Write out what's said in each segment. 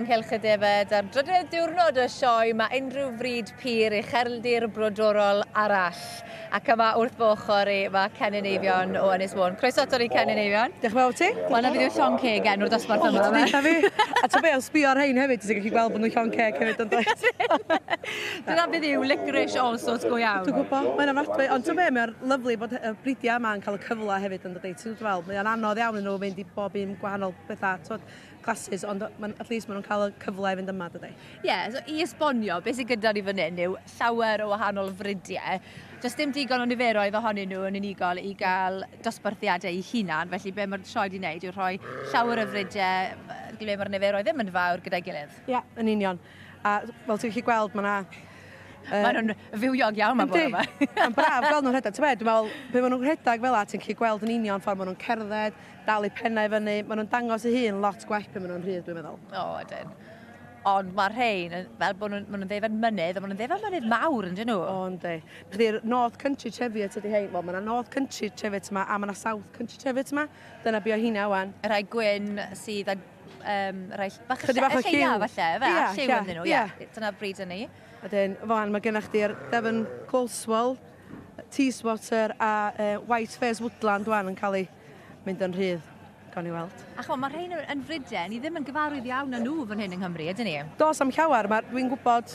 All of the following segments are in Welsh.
ynghylch y defaid ar drydedd diwrnod y sioe, mae unrhyw fryd pur ucheldir brodorol arall. Ac yma wrth fy ochr i, mae Cennin Eifion o Ynys Môn. Croeso ato ni, Cennin Eifion. Diolch yn fawr ti. Wel, na fydd yw llong ceg enw'r dosbarth yma. O, ti'n fi. A ti'n be, o sbio ar rhain hefyd, ti'n gallu gweld bod nhw'n llong ceg hefyd yn dweud. Dyna beth yw licorice all sorts go iawn. Dwi'n gwybod, mae'n ofnadwy. Ond ti'n be, mae'n lyfli bod y bridiau yma yn cael y cyfle hefyd yn dod. Ti'n fel, mae'n anodd iawn i nhw fynd i bob un gwahanol bethau, twod, classes, ond at least maen nhw'n cael y cyfle i fynd yma, dydy. Ie, yeah, so i esbonio, beth sydd gyda ni fan hyn yw llawer o wahanol fridiau. Does dim digon o niferoedd ohonyn nhw yn unigol i gael dosbarthiadau eu hunan, felly be mae'r sioe wedi wneud yw rhoi llawer o fridiau ble mae'r niferoedd ddim yn fawr gyda'i gilydd. Ie, yeah, yn union. A fel ti'n gallu gweld, mae yna Maen nhw'n fywiog iawn ma bore yma. Mae'n braf gweld nhw'n rhedeg. Ti'n dwi'n meddwl, pe maen nhw'n rhedeg fel 'a, ti'n gallu gweld yn union ffordd maen nhw'n cerdded, dal eu pennau fyny. Maen nhw'n dangos eu hun lot gwell pe maen nhw'n rhydd, dwi'n meddwl. O, ydyn. Ond mae'r rhain, fel bod nhw'n ma nhw ddefed mynydd, ond maen nhw'n ddefed mynydd mawr, yn dyn nhw? O, yndi. Chdi'r North Country Cheviot ydy hein. Wel, mae yna North Country Cheviot yma a mae yna South Country Cheviot yma. Dyna bu o hynna wan. Y rhai gwyn sydd â rhai bach Chydig bach o lleia lliw. Falle, fe, Ia, a lliw lla, ynddyn nhw, ia. ie. Dyna bryd yn ni. A dyn, fan, mae gennych chdi'r Devon Closewell, Teeswater a White Face Woodland wan yn cael ei mynd yn rhydd. Gawn ni weld. A ch'mo, mae rhain yn fridiau, ni ddim yn gyfarwydd iawn â nhw fan hyn yng Nghymru, ydyn ni? Dos am llawer, dwi'n gwybod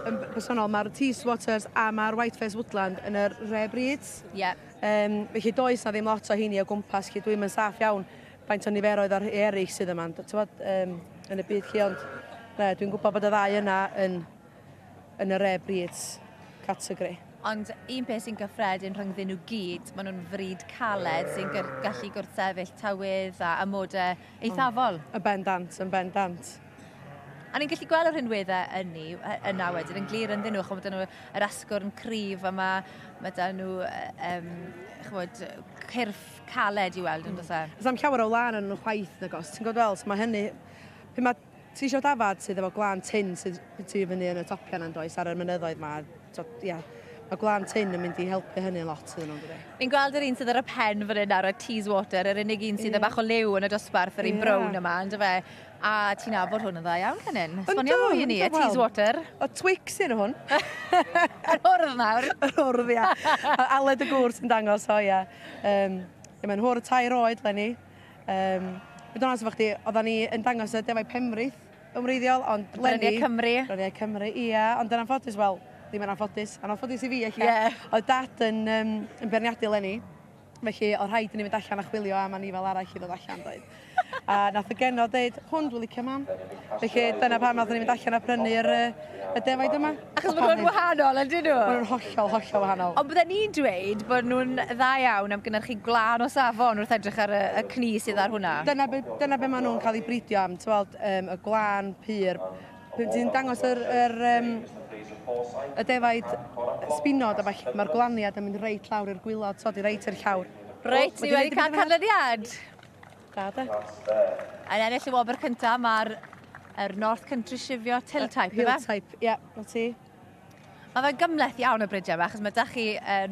yn bersonol, mae'r Teeswaters a mae'r White Face Woodland yn yr rare breeds. Ie. Yeah. Felly does na ddim lot o heini o gwmpas, lle dwi'n yn saff iawn faint o niferoedd o'r eraill sydd yma, t'wod, yn y byd lle, ond na, dwi'n gwybod bod y ddau yna yn y rare breeds category. Ond un peth sy'n gyffredin rhyngddyn nhw gyd, maen nhw'n fryd caled sy'n gallu gwrthsefyll tywydd a amodau eithafol. Yn bendant, yn bendant. A ni'n gallu gweld y rhinweddau yn ni, yna wedyn, yn glir ynddyn nhw, ch'mod, ma' 'da nhw yr asgwrn cryf a ma' 'da nhw, ch'mod, cyrff caled i weld yn does e? Does na'm llawer o wlân yn nhw chwaith nag oes, ti'n gwybod fel, so mae hynny, pe mae ti eisiau dafad sydd efo gwlân tynn sydd tu fyny yn y topiau yna does, ar y mynyddoedd ma, so, ia, mae gwlân tynn yn mynd i helpu hynny lot iddyn nhw, dydi? Fi'n gweld yr un sydd ar y pen fan hyn ar y Teeswater, yr unig un sydd â bach o liw yn y dosbarth, yr un brown yma, yndyfe? A ti'n nabod hwn yn dda iawn, Cennin. Esbonia mwy i ni, y Teeswater. O, Twix sy'n hwn. Yr hwrdd nawr. Yr hwrdd, ia. Aled y gŵr sy'n dangos o, ia. Mae'n hwrdd 3 oed, lenni. Beth o'n efo chdi, oedden ni yn dangos y defaid Penfrith yn wreiddiol, ond lenni... Bryniau Cymru. Bryniau Cymru, ia. Ond yn anffodus, wel, ddim yn anffodus, anffodus i fi, ella. Oedd dad yn beirniadu lenni, felly oedd rhaid i ni fynd allan a chwilio am anifel arall i ddod allan, doedd. A nath y genod ddeud, hwn dwi'n licio mam. Felly dyna pam nathon ni fynd allan a prynu'r y defaid yma. Achos maen nhw'n wahanol, ydyn nhw? Maen nhw'n hollol, hollol wahanol. Ond bydden ni'n dweud bod nhw'n dda iawn am gynhyrchu gwlân o safon wrth edrych ar y cnu sydd ar hwnna. Dyna be maen nhw'n cael eu bridio am, ti'n weld, y gwlân pur. Pan ti'n dangos y defaid spinod a falle, mae'r gwlaniad yn mynd reit lawr i'r gwilod, so di reit i'r llawr. Reit, ni wedi cael canlyniad. Da, de. Yn ennill y wobr cyntaf, mae'r North Country Cheviot Hill Type, ife? Hill Type, ie, na ti. Mae fe'n gymhleth iawn y bridiau yma, achos mae da chi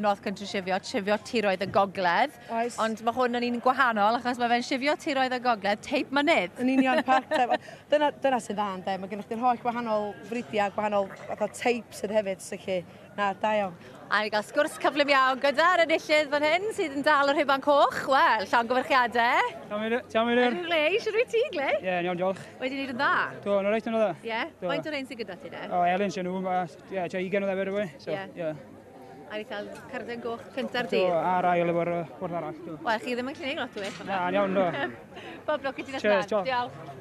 North Country Cheviot, Cheviot tiroedd y gogledd. Oes. Ond mae hwn yn un gwahanol, achos mae fe'n Cheviot tiroedd y gogledd, teip mynydd. Yn union, park type. Dyna sy'n dda, ynde. Mae gennych chi'r holl wahanol fridiau, gwahanol fatha teip sydd hefyd, so chi, na, da iawn. A ni gael sgwrs cyflym iawn gyda'r enillydd fan hyn sydd yn dal yr rhuban coch. Wel, llongyfarchiadau. Iawn, Meilir. Ydw, Glei, siwr wyt ti, Glei? Ie, iawn, diolch. Wedi gwneud yn dda? Do, yn reit yn dda. Ie? Faint o'r ein sydd gyda ti, de? O, Elin sy'n nhw, ie, tua 20 o ddefed o fwy. So, Ie. A ni cael carden goch cynta'r Do, dydd. a'r ail efo'r bwrdd arall. Do. Wel, chi ddim yn cynnig lot o well. Na, yn iawn, do. Bob lwc i ti nes Cheers, mlaen. diolch. Diolch.